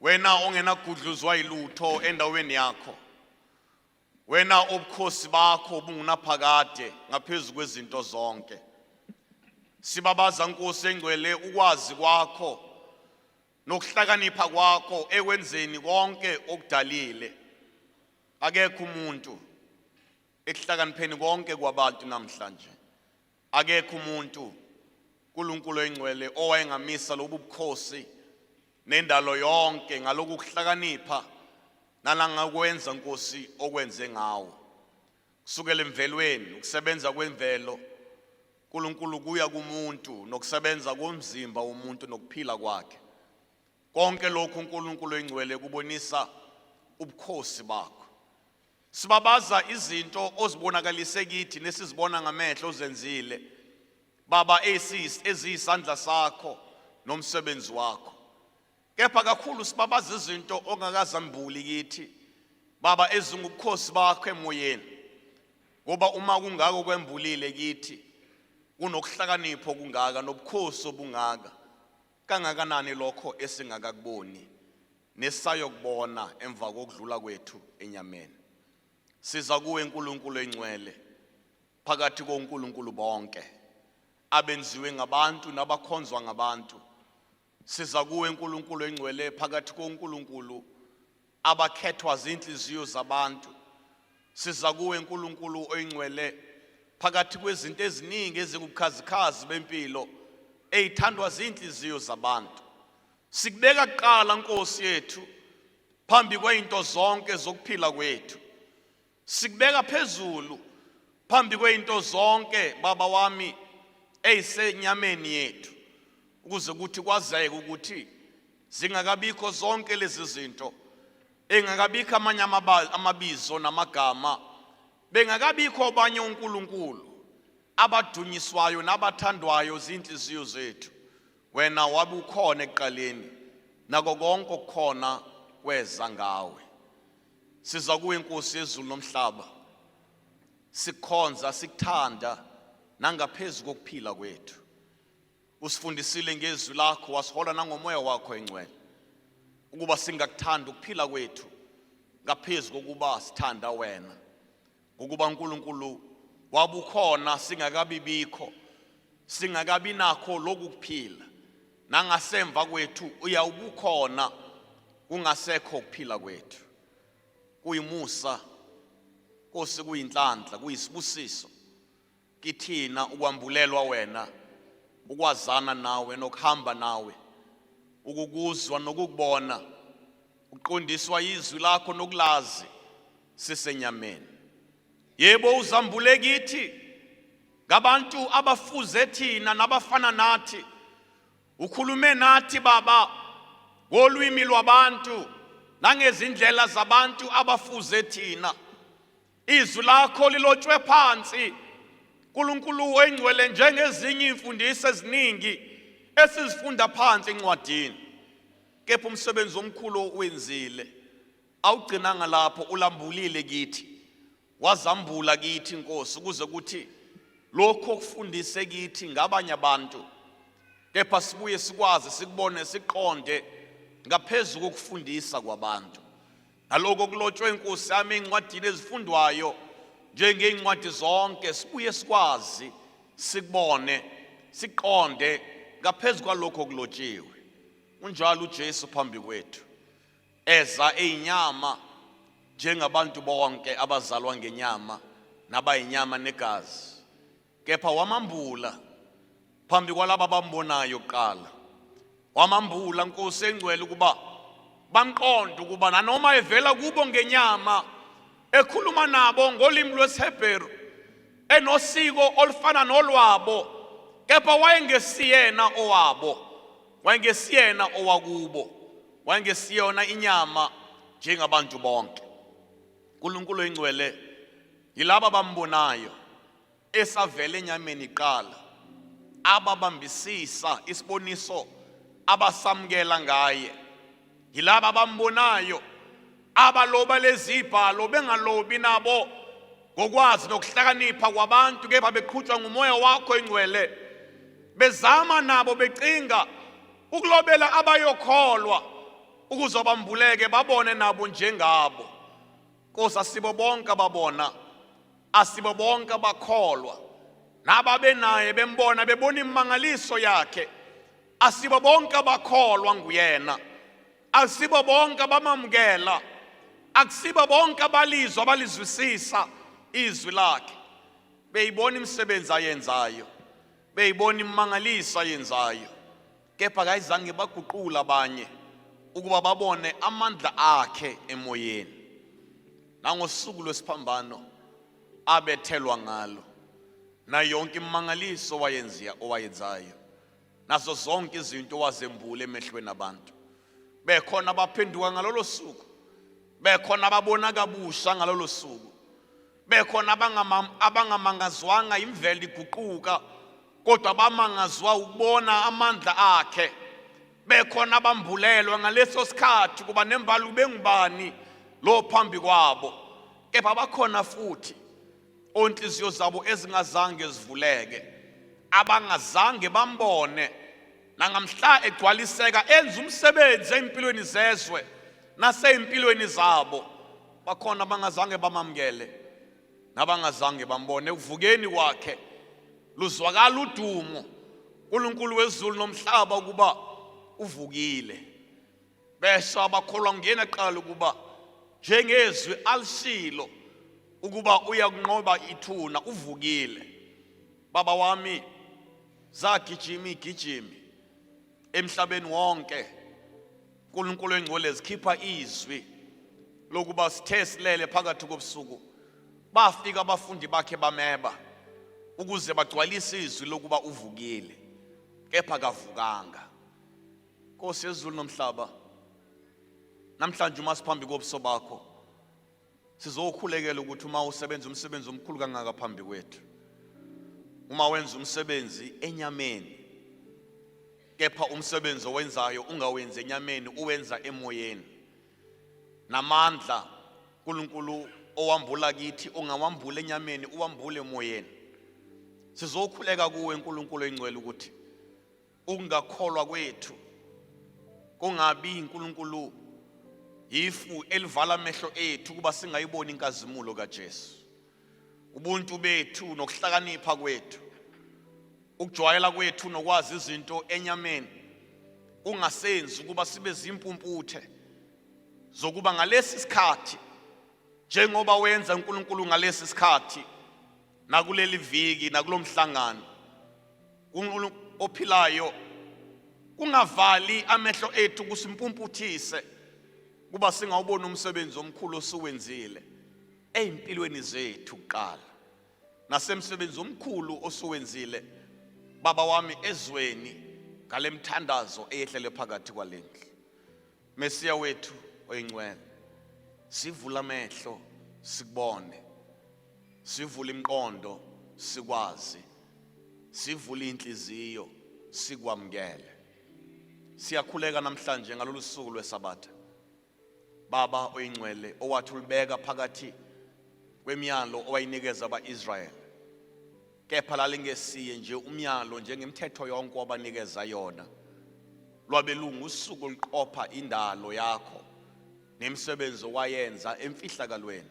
Wena ongenagudluzwa yilutho endaweni yakho. Wena obukhosi bakho bungunaphakade ngaphezu kwezinto zonke. Sibabaza Nkosi engcwele ukwazi kwakho nokuhlakanipha kwakho ekwenzeni konke okudalile. Akekho umuntu ekuhlakanipheni konke kwabantu namhlanje. Akekho umuntu uNkulunkulu oyingcwele owayengamisa lobu bukhosi nendalo yonke ngaloku kuhlakanipha nalangakwenza Nkosi okwenze ngawo. Kusukela emvelweni ukusebenza kwemvelo uNkulunkulu kuya kumuntu nokusebenza komzimba womuntu nokuphila kwakhe. Konke lokhu uNkulunkulu oyingcwele kubonisa ubukhosi bakho. Sibabaza izinto ozibonakalise kithi nesizibona ngamehlo ozenzile. Baba eziyisandla sakho nomsebenzi wakho. Kepha kakhulu sibabaza izinto ongakazambuli kithi. Baba ezingubukhosi bakho emoyeni. Ngoba uma kungako kwembulile kithi kunokuhlakanipha okungaka nobukhosi obungaka kangakanani lokho esingakakuboni nesayokubona emva kokudlula kwethu enyameni. Siza kuwe nkulunkulu engcwele phakathi konkulunkulu bonke abenziwe ngabantu nabakhonzwa ngabantu. Siza kuwe nkulunkulu engcwele phakathi konkulunkulu abakhethwa zinhliziyo zabantu. Siza kuwe nkulunkulu oyingcwele phakathi kwezinto eziningi ezingubukhazikhazi bempilo eyithandwa zinhliziyo zabantu. Sikubeka kuqala Nkosi yethu phambi kweinto zonke zokuphila kwethu. Sikubeka phezulu phambi kweinto zonke baba wami eyisenyameni yethu ukuze kuthi kwazeke ukuthi zingakabikho zonke lezi zinto engakabikho amanye amabizo namagama bengakabikho abanye uNkulunkulu abadunyiswayo nabathandwayo zinhliziyo zethu. Wena wabukhona ekuqaleni nako konke okukhona kweza ngawe. Siza kuwe Nkosi yezulu nomhlaba, sikukhonza sikuthanda nangaphezu kokuphila kwethu. Usifundisile ngezwi lakho, wasihola nangomoya wakho engcwele ukuba singakuthanda ukuphila kwethu ngaphezu kokuba sithanda wena, ngokuba uNkulunkulu wabukhona singakabibikho, singakabi nakho lokhu kuphila, nangasemva kwethu uyawubukhona kungasekho ukuphila kwethu. Kuyimusa Nkosi, kuyinhlanhla, kuyisibusiso kithina ukwambulelwa wena, ukwazana nawe nokuhamba nawe, ukukuzwa nokukubona, uqondiswa izwi lakho nokulazi sisenyameni. Yebo, uzambule kithi ngabantu abafuze thina nabafana nathi. Ukhulume nathi Baba ngolwimi lwabantu nangezindlela zabantu abafuze thina. Izwi lakho lilotshwe phansi uNkulunkulu oyingcwele njengezinye imfundiso eziningi esizifunda phansi encwadini. Kepha umsebenzi omkhulu owenzile awugcinanga lapho, ulambulile kithi, wazambula kithi Nkosi, ukuze kuthi lokho okufundise kithi ngabanye abantu kepha sibuye sikwazi sikubone siqonde ngaphezu kokufundisa kwabantu. Naloko kulotshwe inkosi yami encwadini ezifundwayo njengey'ncwadi zonke, sibuye sikwazi sikubone siqonde ngaphezu kwalokho okulotshiwe. Unjalo uJesu phambi kwethu, eza eyinyama njengabantu bonke abazalwa ngenyama nabayinyama negazi, kepha wamambula phambi kwalaba abambonayo kuqala. Wamambula Nkosi engcwele ukuba bamqonde ukuba nanoma evela kubo ngenyama, ekhuluma nabo ngolimi lwesiHebheru, enosiko olufana nolwabo, kepha wayengesiyena owabo, wayengesiyena owakubo, wayengesiyona inyama njengabantu bonke. uNkulunkulu oyingcwele, yilaba abambonayo esavela enyameni iqala, ababambisisa isiboniso abasamukela ngaye, yilaba abambonayo abaloba lezibhalo bengalobi nabo ngokwazi nokuhlakanipha kwabantu, kepha beqhutshwa ngumoya wakho engcwele, bezama nabo becinga ukulobela abayokholwa. Ukuze bambuleke babone nabo njengabo. Nkosi, asibo bonke ababona, asibo bonke abakholwa. Nababenaye bembona bebona imangaliso yakhe. Asibo bonke abakholwa nguyena. Asibo bonke abamamukela. Akusibo bonke abalizwa abalizwisisa izwi lakhe. Beyibona imisebenzi ayenzayo. Beyibona imangaliso ayenzayo. Kepha kayizange baguqula abanye ukuba babone amandla akhe emoyeni. Nangosuku lwesiphambano abethelwa ngalo na yonke imangaliso wayenziya owayenzayo nazo zonke izinto wazembula emehlweni abantu. Bekhona abaphenduka ngalolo suku, bekhona ababona kabusha ngalolo suku, bekhona abangamangazwanga imvelo iguquka, kodwa bamangazwa ukubona amandla akhe. Bekhona abambulelwa ngaleso sikhathi kuba nembali ubengubani lo phambi kwabo. Kepha bakhona futhi onhliziyo zabo ezingazange zivuleke, abangazange bambone nangamhla egcwaliseka enza umsebenzi empilweni zezwe nasey'mpilweni zabo. Bakhona abangazange bamamukele nabangazange bambone ekuvukeni kwakhe. Luzwakala udumo uNkulunkulu wezulu nomhlaba ukuba uvukile. Besho abakholwa nguyena qala ukuba njengezwi alishilo ukuba uyakunqoba ithuna, uvukile. Baba wami, zagijima igijimi emhlabeni wonke. uNkulunkulu engcwele zikhipha izwi lokuba sithe silele phakathi kobusuku, bafika abafundi bakhe bameba ukuze bagcwalise izwi lokuba uvukile, kepha kavukanga. Nkosi yezulu nomhlaba, namhlanje uma siphambi kobuso bakho sizokhulekela ukuthi uma usebenza umsebenzi omkhulu kangaka phambi kwethu, uma wenza umsebenzi enyameni, kepha umsebenzi owenzayo ungawenzi enyameni, uwenza emoyeni. Namandla uNkulunkulu owambula kithi ungawambula enyameni, uwambule emoyeni. Sizokhuleka kuwe uNkulunkulu engcwele ukuthi ukungakholwa kwethu kungabi uNkulunkulu ifu elivala amehlo ethu kuba singayiboni inkazimulo kaJesu. Ubuntu bethu nokuhlakanipha kwethu, ukujwayela kwethu nokwazi izinto enyameni kungasenzi ukuba sibe zimpumputhe zokuba ngalesi sikhathi, njengoba wenza uNkulunkulu ngalesi sikhathi nakuleli viki nakulomhlangano uNkulunkulu ophilayo, kungavali amehlo ethu kusimpumputhise kuba singawuboni umsebenzi omkhulu osuwenzile ey'mpilweni zethu kuqala, nasemsebenzi omkhulu osuwenzile baba wami ezweni ngalemthandazo eyehlele phakathi kwalendlu. Mesiya wethu oyingcwele, sivula amehlo sikubone, sivula imiqondo sikwazi, sivula inhliziyo sikwamukele. Siyakhuleka namhlanje ngalolu suku lweSabatha, Baba oyingcwele, owathi ulibeka phakathi kwemiyalo owayinikeza aba-Israyeli, kepha lalingesiye nje umyalo njengemithetho yonke wabanikeza yona. Lwabelungu usuku oluqopha indalo yakho nemisebenzi owayenza emfihlakalweni.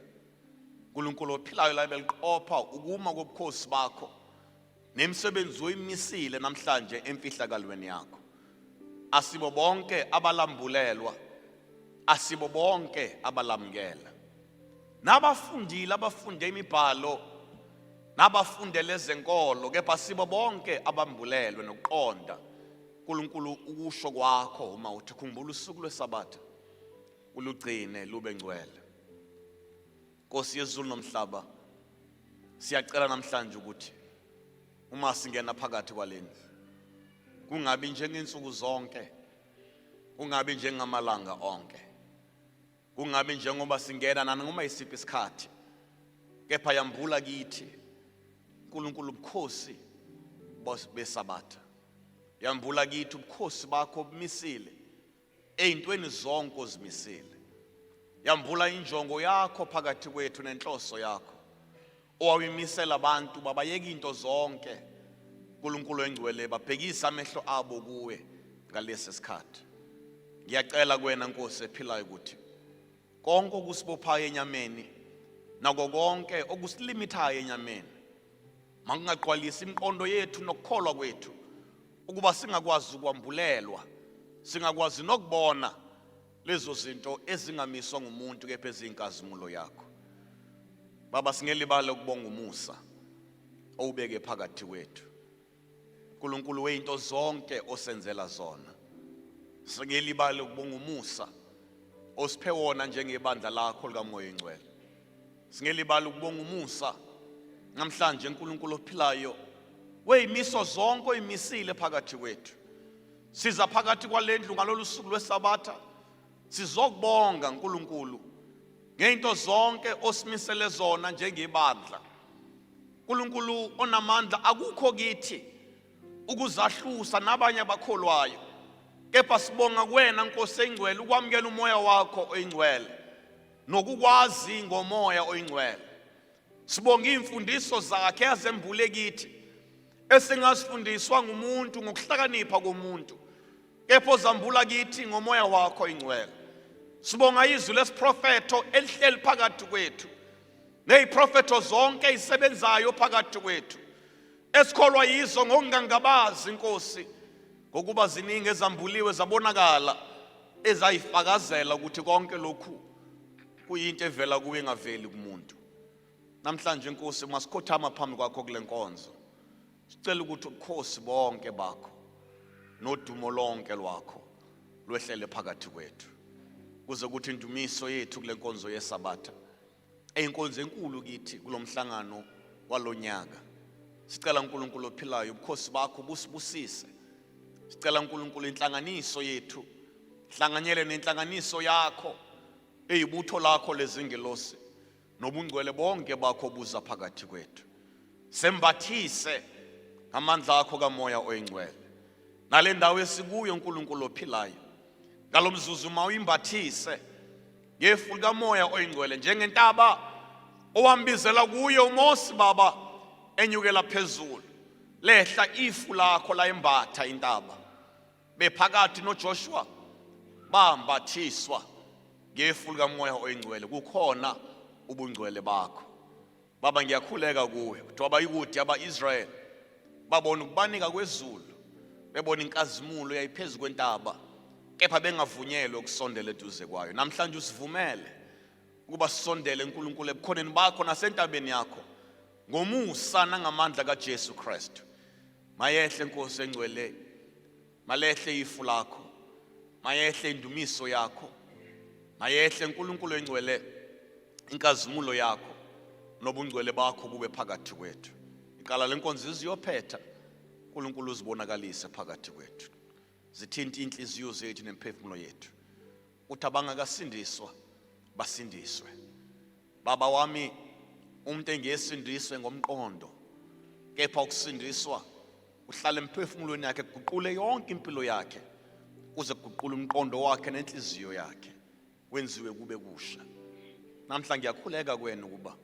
uNkulunkulu ophilayo, labe liqopha ukuma kobukhosi bakho nemisebenzi oyimisile namhlanje emfihlakalweni yakho. Asibo bonke abalambulelwa, asibo bonke abalamukela. Nabafundile abafunde imibhalo nabafundele ezenkolo, kepha sibo bonke abambulelwe nokuqonda uNkulunkulu ukusho kwakho uma uthi khumbula usuku lweSabatha ulugcine lube ngcwele. Nkosi yezulu nomhlaba, siyacela namhlanje ukuthi uma singena phakathi kwalendlu kungabi njengensuku zonke, kungabi njengamalanga onke, kungabi njengoba singena nanoma isiphi isikhathi, kepha yambula kithi uNkulunkulu ubukhosi beSabatha. Yambula kithi ubukhosi bakho obumisile ey'ntweni zonke ozimisile. Yambula injongo yakho phakathi kwethu nenhloso yakho owawimisela abantu babayeka into zonke, uNkulunkulu engcwele, babhekise amehlo abo kuwe ngalesi sikhathi. Ngiyacela kuwena Nkosi ephilayo ukuthi konke okusibophayo enyameni nako konke okusilimitayo enyameni makungagqwalisi imiqondo yethu nokukholwa kwethu ukuba singakwazi ukwambulelwa, singakwazi nokubona lezo zinto ezingamiswa ngumuntu kepha eziyinkazimulo yakho. Baba, singelibale ukubonga umusa owubeke phakathi kwethu. uNkulunkulu weyinto zonke osenzela zona. Singelibale ukubonga umusa osiphe wona njengebandla lakho likaMoya oNgcwele. Singelibale ukubonga umusa namhlanje uNkulunkulu ophilayo weyimiso zonke oyimisile phakathi kwethu. Siza phakathi kwalendlu ngalolu suku lweSabatha sizokubonga uNkulunkulu ngeinto zonke osimisele zona njengebandla. uNkulunkulu onamandla, akukho kithi ukuzahlusa nabanye abakholwayo, kepha sibonga kuwena Nkosi engcwele ukwamukela umoya wakho oyingcwele nokukwazi ngomoya oyingcwele. Sibonga imfundiso zakhe azembule kithi esingazifundiswa ngumuntu ngokuhlakanipha komuntu, kepha ozambula kithi ngomoya wakho oyingcwele. Sibonga izwi lesiprofetho elihleli phakathi kwethu neziprofetho zonke ezisebenzayo phakathi kwethu esikholwa yizo ngokungangabazi Nkosi, ngokuba ziningi ezambuliwe zabonakala ezayifakazela ukuthi konke lokhu kuyinto evela kuwe engaveli kumuntu. Namhlanje Nkosi, masikhothama phambi kwakho kule nkonzo, sicela ukuthi ubukhosi bonke bakho nodumo lonke lwakho lwehlele phakathi kwethu, kuze kuthi indumiso yethu kule nkonzo yeSabatha, eyinkonzo enkulu kithi kulomhlangano walonyaka. Sicela uNkulunkulu ophilayo ubukhosi bakho busibusise. Sicela uNkulunkulu inhlanganiso yethu hlanganyele nenhlanganiso yakho eyibutho lakho lezingelosi nobungcwele bonke bakho buza phakathi kwethu. Sembathise ngamandla akho kaMoya oyiNgcwele nale ndawo esikuyo uNkulunkulu ophilayo. Ngalomzuzu mawuyimbathise ngefu likaMoya oyiNgcwele njengentaba owambizela kuyo uMosi baba enyukela phezulu, lehla ifu lakho layembatha intaba. Bephakathi noJoshua bambathiswa ngefu likaMoya oyiNgcwele, kukhona ubungcwele bakho. Baba, ngiyakhuleka kuwe kuthiwa bayikude aba-Israyeli babona ukubanika kwezulu, bebona inkazimulo yayiphezu kwentaba, kepha bengavunyelwe ukusondela eduze kwayo. Namhlanje usivumele ukuba sisondele uNkulunkulu ebukhoneni bakho nasentabeni yakho ngomusa nangamandla kaJesu Kristu. Mayehle Nkosi engcwele, malehle ifu lakho, mayehle indumiso yakho, mayehle uNkulunkulu engcwele inkazimulo yakho nobungcwele bakho bube phakathi kwethu. Iqala lenkonzo iziyophetha, uNkulunkulu uzibonakalise phakathi kwethu, zithinte inhliziyo zethu nemphefumulo yethu, uthi abangakasindiswa basindiswe. Baba wami, umuntu engesindiswe ngomqondo, kepha ukusindiswa uhlala emphefumulweni yakhe, kuguqule yonke impilo yakhe, kuze kuguqule umqondo wakhe nenhliziyo yakhe, kwenziwe kube kusha. Namhla ngiyakhuleka kuwena ukuba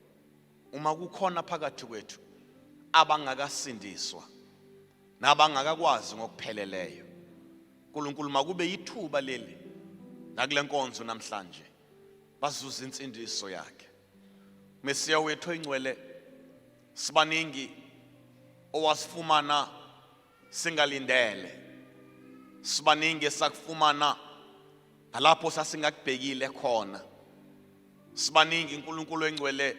uma kukhona phakathi kwethu abangakasindiswa nabangakakwazi ngokupheleleyo, uNkulunkulu makube yithuba leli nakule nkonzo namhlanje bazuze insindiso yakhe. Mesiya wethu oyingcwele, sibaningi owasifumana singalindele, sibaningi esakufumana nalapho sasingakubhekile khona, sibaningi uNkulunkulu engcwele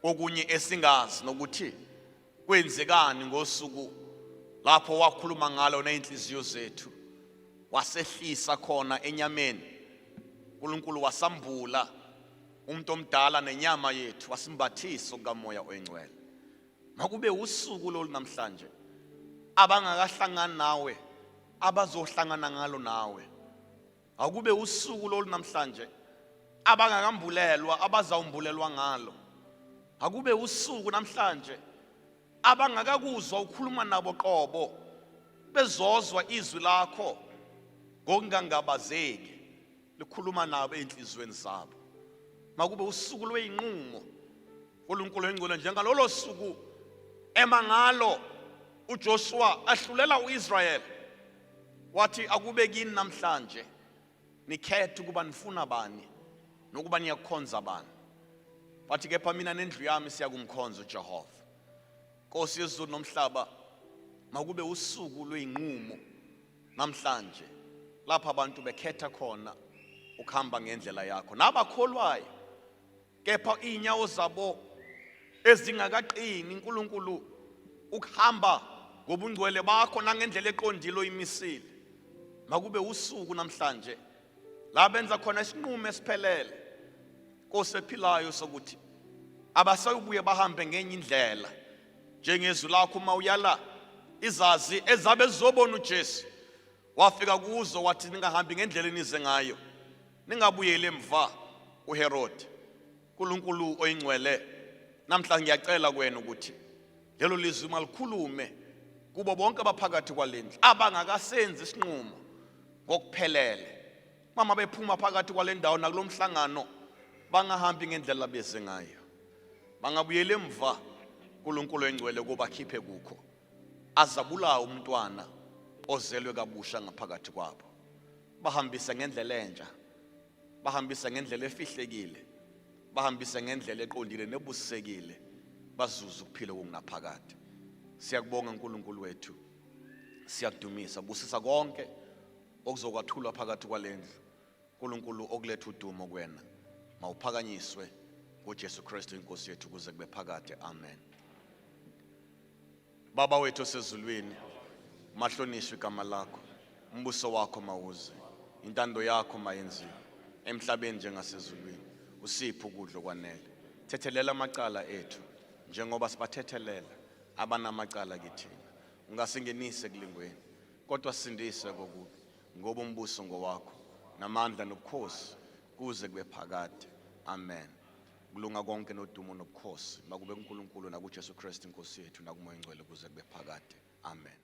okunye esingazi nokuthi kwenzekani ngosuku lapho wakhuluma ngalo nezinhliziyo zethu, wasehlisa khona enyameni. uNkulunkulu wasambula umuntu omdala nenyama yethu, wasimbathisa kukaMoya oyiNgcwele. Makube usuku lolu namhlanje abangakahlangani nawe abazohlangana ngalo nawe. Akube usuku lolu namhlanje abangakambulelwa abazawumbulelwa ngalo. Akube usuku namhlanje abangakakuzwa ukhuluma nabo qobo bezozwa izwi lakho ngokungangabazeki likhuluma nabo ezinhliziyweni zabo. Makube usuku lweyinqumo uNkulunkulu engcwele njengalolo suku ema ngalo uJoshua ahlulela uIsrael. Wathi akube kini namhlanje nikhethe ukuba nifuna bani nokuba niyakukhonza bani. Wathi kepha mina nendlu yami siyakumkhonza uJehova. Nkosi yezulu nomhlaba, makube usuku lweyinqumo namhlanje lapha abantu bekhetha khona ukuhamba ngendlela yakho nabakholwayo, kepha iy'nyawo zabo ezingakaqini uNkulunkulu ukuhamba ngobungcwele bakho nangendlela eqondile oyimisile. Makube usuku namhlanje la benza khona isinqumo esiphelele, Nkosi ephilayo, sokuthi abasayobuye bahambe ngenye indlela, njengezwi lakho uma uyala izazi ezabe zizobona uJesu, wafika kuzo wathi ningahambi ngendlela enize ngayo, ningabuyeli emva uHerode. uNkulunkulu oyingcwele, namhla ngiyacela kuwena ukuthi lelo lizwi malikhulume kubo bonke abaphakathi kwalendlu abangakasenzi isinqumo ngokuphelele. Mama bephuma phakathi kwale ndawo nakulomhlangano, bangahambi ngendlela beze ngayo, bangabuyeli emva, uNkulunkulu engcwele, kubakhiphe kukho azabulawa umntwana ozelwe kabusha ngaphakathi kwabo, bahambise ngendlela entsha, bahambise ngendlela efihlekile, bahambise ngendlela eqondile nebusisekile, bazuze ukuphila okungaphakade. Siyakubonga uNkulunkulu wethu, siyakudumisa. Busisa konke okuzokwathulwa phakathi kwalendlu, uNkulunkulu, okuletha udumo kuwena. Mawuphakanyiswe ngoJesu Kristu inkosi yethu kuze kube phakade. Amen. Baba wethu osezulwini, mahlonishwe igama lakho, umbuso wakho mawuze, intando yakho mayenziwe emhlabeni njengasezulwini. Usiphe ukudla okwanele, thethelela amacala ethu njengoba sibathethelela abanamacala kithina, ungasingenisi ekulingweni, kodwa sindise kokubi, ngoba umbuso ngowakho namandla nobukhosi kuze kube phakade. Amen. Kulunga konke nodumo nobukhosi makube kuNkulunkulu nakuJesu Kristu inkosi yethu nakuMoya oNgcwele kuze kube phakade. Amen.